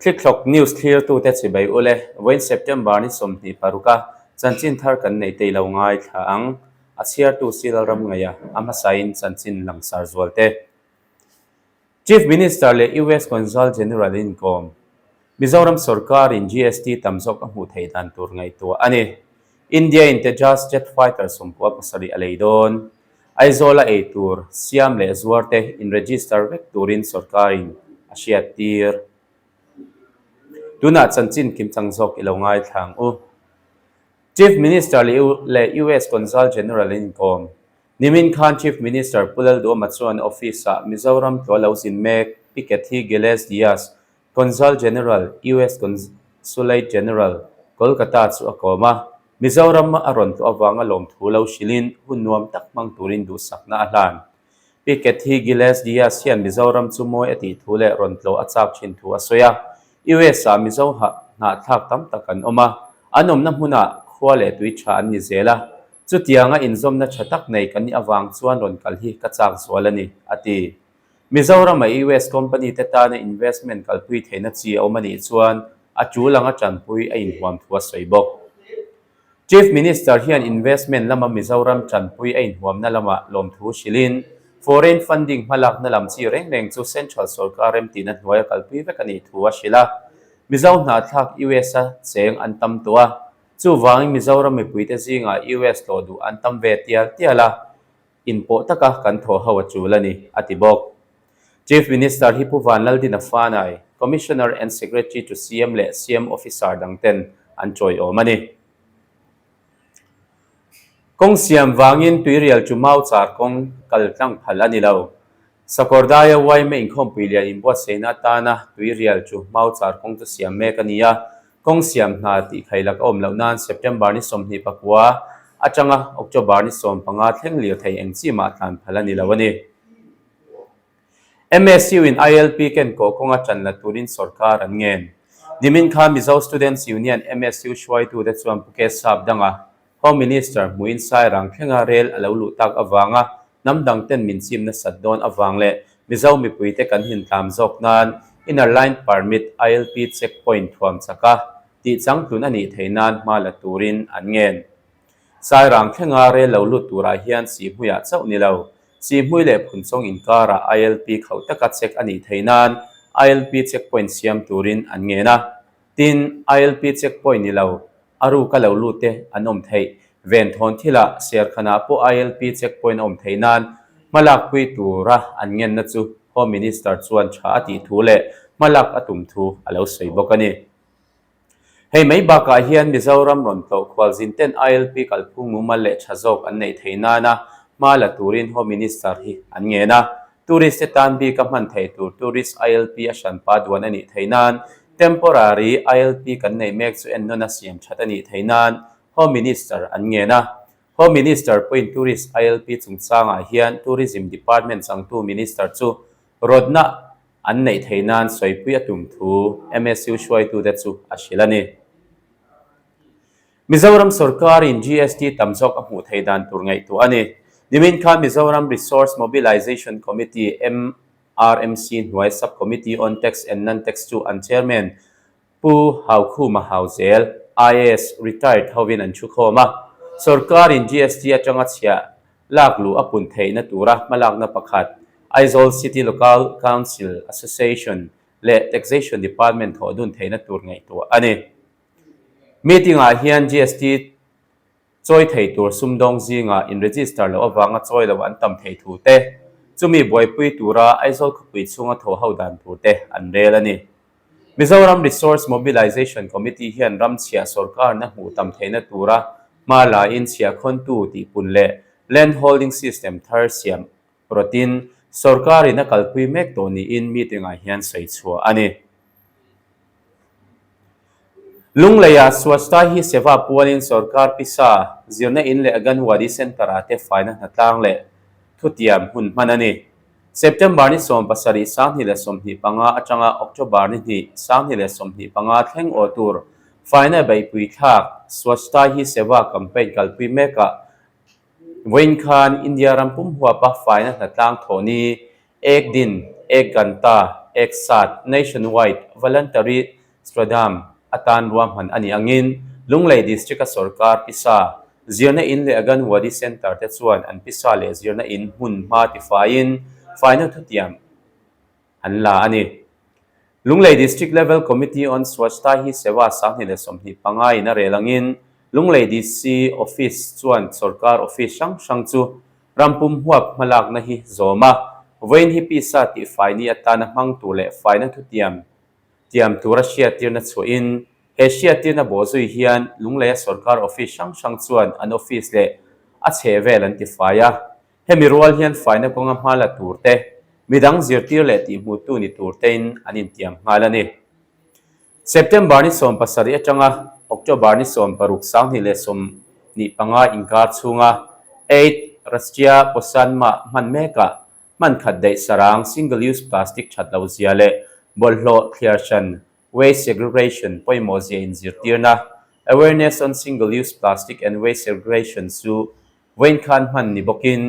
Thlikthlawk News thlirtute chibai ule, vawiin September ni 26 a chanchin thar kan nei tei lo ngaithla ang. A chhiartu Silal Ramngaia a hmasain chanchin langsar zualte. Chief Minister leh US Consul General inkawm. Mizoram sorkarin GST tam zawk a hmuh theih dan tur ngaihtuah a ni. India-in Tejas jet fighter 97 a lei dawn. Aizawla ei tur siam leh zuar te in-register vek turin sorkarin a hriattir. Tunah chanchin kimchang zawk i lo ngaithla ang u. Chief Minister leh US Consul General inkawm. Nimin khan Chief Minister Pu Lalduhoma chuan office-ah Mizoram tlawh lo zin mek Pi Kathy Giles Dias, Consul General, US Consulate General, Kolkata chu a kawm a. Mizoram a rawn tlawh avanga lawmthu lo hrilhin hun nuam tak hmang turin duhsakna a hlan. Pi Kathy Giles Dias hian Mizoram chu mawi a tih thu leh rawn tlawh a chak thin thu a sawi a. US-ah Mizo hnahthlak tam tak an awm a, an awmna hmunah khua leh tui tha an ni zel a. Chutianga inzawmna tha tak nei kan nih avang chuan rawn kal hi ka chak zual a ni, a ti. Mizorama US company te tana investment kalpui theihna chi a awm a nih chuan a tul anga tanpui a inhuam thu a sawi bawk. Chief Minister hian investment lama Mizoram tanpui a inhuamna lamah lawmthu hrilhin, foreign funding hmalakna lam chi reng reng chu central sorkar remtihna hnuaia kalpui vek a nih thu a hrilh a. Mizo hnahthlak US-a cheng an tam tawh a, chuvangin Mizoram mipuite zingah US tlawh duh an tam ve tial tial a, inpawh taka kan thawh ho a tul a ni, a ti bawk. Chief Minister hi Pu Vanlaldina Fanai, Commissioner and Secretary to CM leh CM Officer dang ten an chawiawm a ni. Kawng siam vangin Tuirial chu mau char kawng kal tlang phal a ni lo. Sakawrdaia yma inkhawmpui lian inbuatsaihna atana Tuirial chu mau char kawng chu siam mek a ni a, kawng siam hna tih khailak a awm loh nan September ni 29 atanga October ni 15 thleng lirthei eng chi mah tlan phal a ni lo a ni. MSU in ILP ken kawh kawnga ṭan la turin sorkar an ngen. Nimin khan Mizo Students Union, MSU, hruaitute chuan Phuket sap danga Home Minister hmuin Sairang thlenga rel a lo luh tak avanga hnam dangten min chim nasat dawn avang leh Mizo mipuite kan hintlam zawk nan Inner Line Permit, ILP, check point thuam chaka tih changtlun a nih theih nan hma la turin an ngen. Sairang thlenga rel lo lut turah hian Sihhmuiah chauh ni lo, Sihhmui leh Phunchawng inkarah ILP khauh taka check a nih theih nan ILP check point siam turin an ngen a. Tin, ILP check point ni lo, a ruka lo lut te an awm theih. Venthawn thilah Serkhanah pawh ILP check point a awm theih nan hmalakpui tura an ngenna chu Home Minister chuan tha a tih thu leh hmalak a tum thu a lo sawi bawk a ni. Hei mai bakah hian Mizoram rawn tlawh khualzin ten ILP kalphung mumal leh tha zawk an neih theih nana hma la turin Home Minister hi an ngen a. Tourist te tan bika hman theih tur Tourist ILP a hranpa duan a nih theih nan Temporary ILP kan neih mek chu ennawn a siam that a nih theih nan Home Minister an ngen a. Home Minister pawhin Tourist ILP chungchangah hian Tourism Department changtu Minister chu rawtna An neih theih nan sawipui a tum thu MSU hruaitute chu a hrilh a ni. Mizoram sorkarin GST tam zawk a hmuh theih dan tur ngaihtuah a ni. Nimin khan Mizoram Resource Mobilisation Committee, MRMC, hnuai Sub-Committee on Tax and Non-Tax chu an Chairman Pu Haukhuma Hauzel, IAS, retired, hovin an thukhawm a. Sorkarin GST atanga chhiah lak luh a pun theihna tura hmalakna pakhat, Aizawl City Local Council Association leh Taxation Department thawh dun theihna tur ngaihtuah a ni. Meeting-ah hian GST Chawi thei tur sumdawng zingah in-register loh avanga chawi lo an tam thei thu te, chumi buaipui tura Aizawl khawpui chhunga thaw ho dan tur te an rel a ni. Mizoram Resource Mobilisation Committee hian ram chhiah sorkarna hmuh tam theihna tura hma lain chhiahkhawntu tihpun leh Land Holding System thar siam rawtin sorkarin a kalpui mek tawh niin meeting-ah hian sawi chhuah a ni. Lungleiah Swachhta Hi Seva pualin sorkar pisa, zirna in leh Anganwadi Centre-ah te faina hnatlang leh thutiam hun hman a ni. September ni 17 2025 atanga October ni 2 2025 thleng aw tur faina beihpui thlak Swachhta Hi Seva campaign kalpui mekah Vawiin khan India ram pum huapa faina hnatlang thawh ni Ek Din, Ek Ganta. Ek Saath Nationwide Voluntary Stradam atan ruahman a nih angin Lunglei District-a sorkar pisa, zirna in leh Anganwadi Centre te chuan an pisa leh zirna in hmun hma tifaiin faina thutiam an la a ni. Lunglei District Level Committee on Swachhta Hi Seva 2025 in a rel angin Lunglei DC Office chuan sorkar office hrang hrang chu rampum huap hmalakna hi zawm a, vawiin hi pisa tihfai ni atana hmang tur leh faina thutiam tiam tura hriattirna chhuahin he hriattirna bawhzui hian Lungleia sorkar office hrang hrang chuan an office leh a chhehvel an tifai a. Hemi rual hian faina kawnga hma la tur te, midang zirtir leh tihhmuhtu ni tur tein an intiam nghal a ni. September ni 17 atanga October ni 16 2025 inkar chhunga Eid Rashtriya Poshan Maah hman mekah hman khat daih sarang single use plastic that lo zia leh bawlhhlawh thliar hran waste segregation pawimawh zia inzirtirna awareness on single use plastic and waste segregation chu vawiin khan hman ni bawkin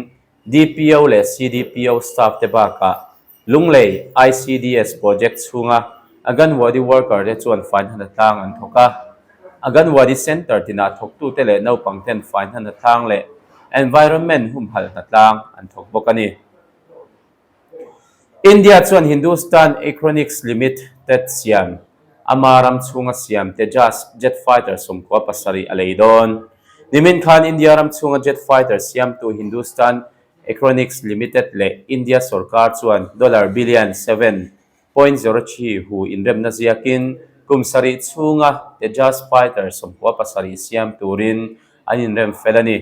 DPO leh CDPO staff te bakah Lunglei ICDS project chhunga Anganwadi worker te chuan fai hna tlang an thawk a. Anganwadi Centre tinah thawktute leh naupang ten fai hna tlang leh environment humhalh hna tlang an thawk bawk a ni. India chuan Hindustan Aeronautics Limited siam, ama ram chhunga siam Tejas jet fighter 97 a lei dawn. Nimin khan India ram chhunga jet fighter siamtu Hindustan Aeronautics Limited leh India sorkar chuan dollar billion 7.03 hu inremna ziakin kum sarih chhunga Tejas fighter 97 siam turin an inrem fel a ni.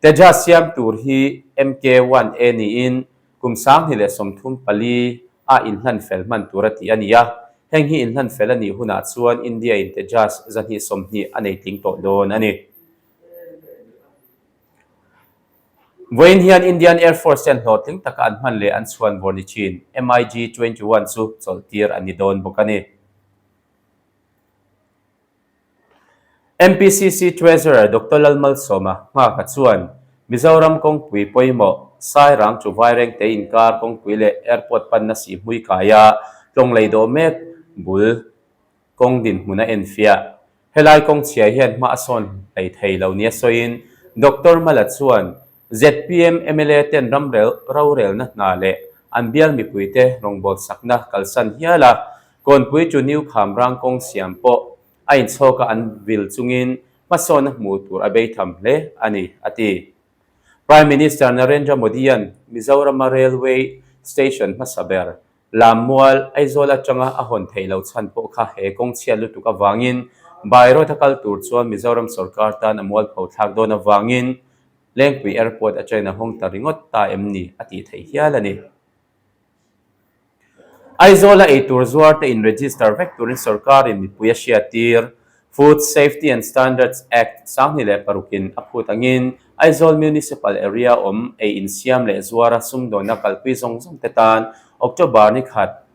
Tejas siam tur hi MK-1A niin kum 2034 a inhlan fel hman tur a tih a ni a, heng hi inhlan fel a nih hunah chuan India in Tejas 120 a nei tling tawh dawn a ni. Vawiin hian Indian Air Force ten hlawhtling taka an hman leh an chhuan vawr ni thin MiG-21 chu chawlhtir an ni dawn bawk a ni. MPCC Treasurer Doctor Lalmalsawma Nghaka chuan Mizoram kawngpui pawimawh Sairang chu Vairengte inkar kawngpui leh airport panna sihhmui kaia tlawng lei dawh mek bul kawng dinhmun a enfiah. Helai kawng chhia hian hma a sawn hlei thei lo nia sawiin Doctor Mala chuan zpm mla ten ramrel rorelna hna leh an bial mipuite rawngbâwl sakna kalsan hial a, Kawnpui chu New Khamrang kawng siam pawh a inchhawka an vil chungin hmasawnna hmuh tur a beitham hle a ni, a ti. Prime Minister Narendra Modi-a'n Mizorama Railway Station hmasa ber Lammual, Aizawl atanga a hawn theih loh chhan pawh kha he kawng chhiat lutuk avangin Bairaw-a kal tur chuan Mizoram sorkar tan a mualpho thlak dawn avangin Lengpui Airport atangin a hawng ta ringawt ta em ni a tih theih hial a ni. Aizawl-a eitur zuar te in register vek turin sorkarin mipui a hriattir. Food Safety and Standards Act 2006 in a phut angin Aizawl Municipal Area awm ei insiam leh zuara sumdawnna kalpui zawng zawng te tan October ni khat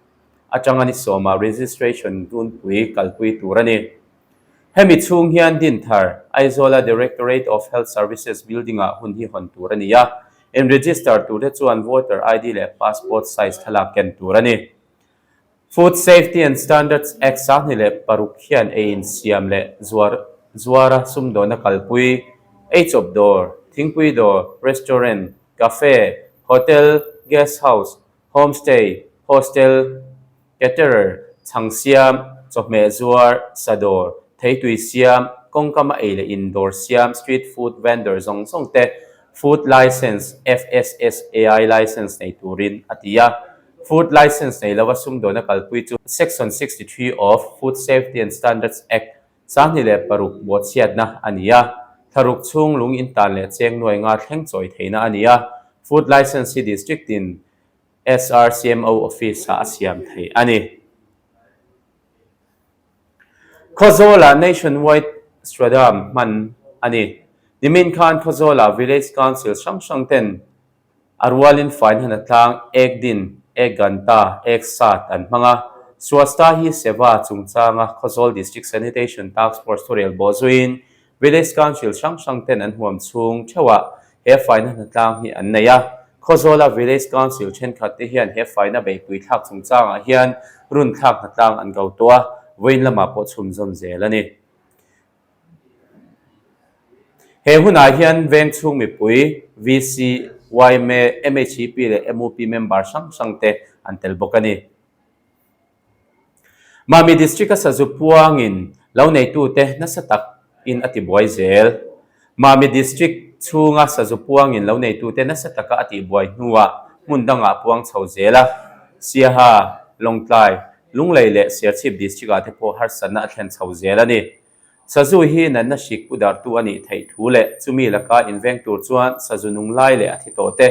atanga ni sawmah registration tunpui kalpui tur a ni. Hemi chhung hian Dinthar, Aizawl-a Directorate of Health Services building-ah hun hi hawn tur a ni a, in-register turte chuan voter ID leh passport size thlalak ken tur a ni. Food Safety and Standards Act 2006 hian ei insiam leh zuar zuara sumdawnna kalpui, eichawp dawr, thingpui dawr, restaurant, cafe, hotel, guest house, homestay, hostel, caterer, chhang siam, chawhmeh zuar, sa dawr, theitui siam, kawngkama ei leh in dawr siam, street food vendor zawng zawng te Food License, FSSAI license nei turin a ti a. Food License nei lova sumdawna kalpui chu Section 63 of Food Safety and Standards Act 2006 bawhchhiatna a ni a. Thlaruk chhung lung intan leh cheng nuai nga thleng chawi theihna a ni a. Food License hi District in SRCMO Office-ah a siam theih a ni. Khawzawlah Nationwide Stradam hman a ni. Nimin khan Khawzawlah Village Council hrang hrang ten a rualin fain han a tlang Ek Din, Ek Ganta, Ek Saath an hmang a. Swachhta Hi Seva chungchanga Khawzawl District Sanitation Task Force thurel bawh zuiin Village Council hrang hrang ten an huam chhung theuhah he faina hnatlang hi an nei a. Khawzawla Village Council thenkhat te hian he faina beihpui thlak chungchangah hian run thlak hnatlang an ko tawh a, vawiin lamah pawh chhunzawm zel a ni. He hunah hian veng chhung mipui, VC, yma, MHEP leh MUP member hrang hrang te an tel bawk a ni. Mami District-a sazu puangin lo neitute nasa tak in a tibuai zel. Mami District chhunga sazu puangin lo neitute nasa taka a tihbuai hnuah hmun dangah a puang chho zel a. Siaha, Lawngtlai, Lunglei leh Serchhip District-ah te pawh harsatna a thlen chho zel a ni. Sazu hi natna hrik pu darhtu a nih theih thu leh chumi laka inveng tur chuan sazu nung lai leh a thi tawh te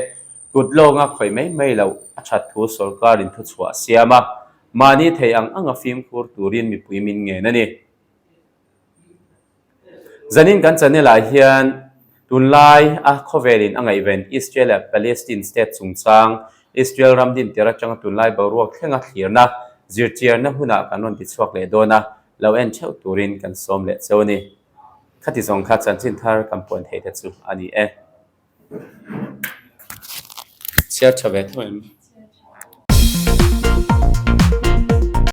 kut lawnga khawih mai mai loh a that thu sawrkarin thuchhuah a siam a, mahni thei ang anga fimkhur turin mipui min ngen a ni. Zanin kan channel ah hian tunlai a khawvelin a ngaihven Israel leh Palestine state chungchang, Israel ram dintir atanga tunlai boruak thlenga thlirna, zirchiarna hunah kan rawn tichhuak leh dawn a, Lo en theuh turin kan sawm leh cheu a ni. Khati zawng kha chanchin thar kan puan theih te chu a ni e. Chhiar tha ve tho em?